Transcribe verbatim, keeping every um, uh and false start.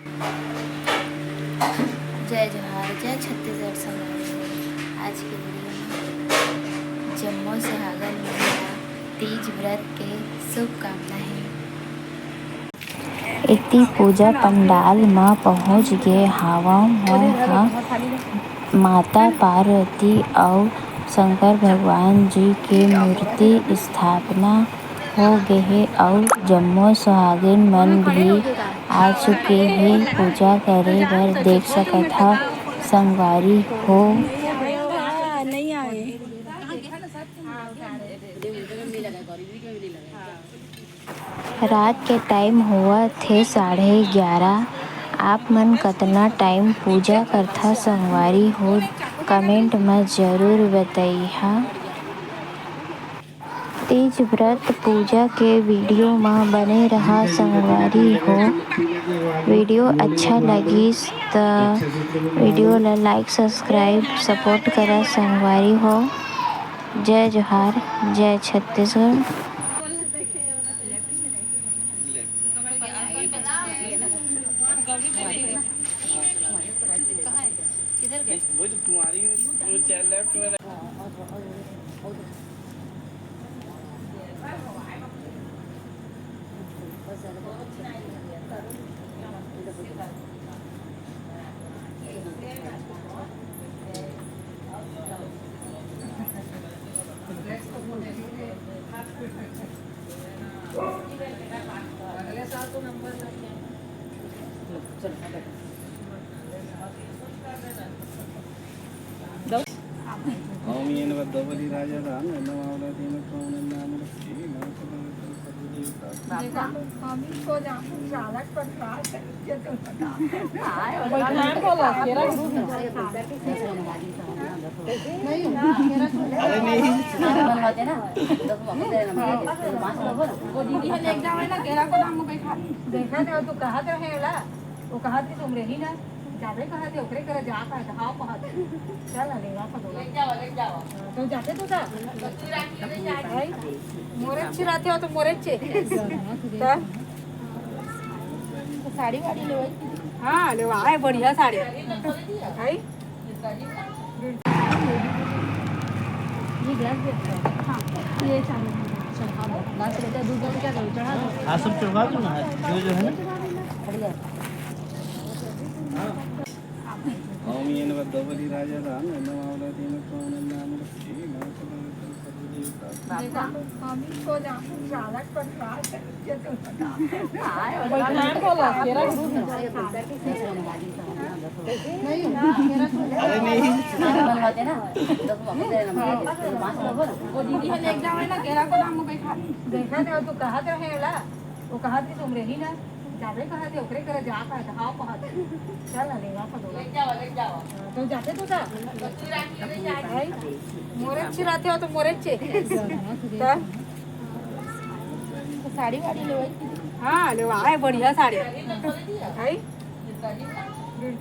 जय जोहार, जय छत्तीसगढ़ संगवारी हो। आज के वीडियो में जम्मो सुहागन मन ला तीज व्रत के शुभकामना हे। एती पूजा पंडाल म पहुंच गे हावंव। मैं ह माता पार्वती अउ शंकर भगवान जी के मूर्ति स्थापना हो गे हे अउ जम्मो सुहागिन मन भी आ चुके हे पूजा करे बर। देख सकत हव संगवारी हो। रात के टाइम होवत हे साढ़े ग्यारह। आप मन कतना टाइम पूजा करथा संगवारी हो, कमेंट म जरूर बतइहा। तीज व्रत पूजा के वीडियो म बने रहा संगवारी हो। वीडियो अच्छा लगिस त वीडियो ला लाइक, सब्सक्राइब, सपोर्ट करा संगवारी हो। जय जोहार, जय छत्तीसगढ़। वो दीदी ह लेके जावे ना, केरा को दाम में बैठा दी। देखा थे, तू कहत रहे ला, वो कहत कि तुम रही ना, जाबे कहत हे, ओकरे करा जा कहत, हाँ कहत। चल ना, लेवा को दो। लेके जाओ, लेके जाओ। हाँ, तो जाते तो जा। भाई, मोरे अच्छी रहते हो तो मोरे अच्छे। तो साड़ी वाड़ी लेवाई। हाँ, लेवा है बढ़िया साड़ी। भाई, ये ग्लास भी अच्छा है। हाँ, ये चालू है। चढ़ा दो। ग्लास बेटा, दूध दो, क्या करूँ? चढ़ा दो। हाँ, सब चढ़वा दो ना, जो जो है ना। बढ़िया। देखा, हम इसको जानते हैं, ज्यादा परेशान है। अरे नहीं। वो दीदी ह लेके जावे ना, केरा को दाम में बैठा दी। देखा थे, तू कहत रहे ला, वो कहत कि तुम रही ना, जाबे कहत हे, ओकरे करा जा कहत, हाँ कहत। चल ना, लेवा को दो। लेके जाओ, लेके जाओ। हाँ, तो जाते तो जा। भाई, मोरे अच्छी रहते हो तो मोरे अच्छे। तो साड़ी वाड़ी लेवाई। हाँ, लेवा है बढ़िया साड़ी। भाई,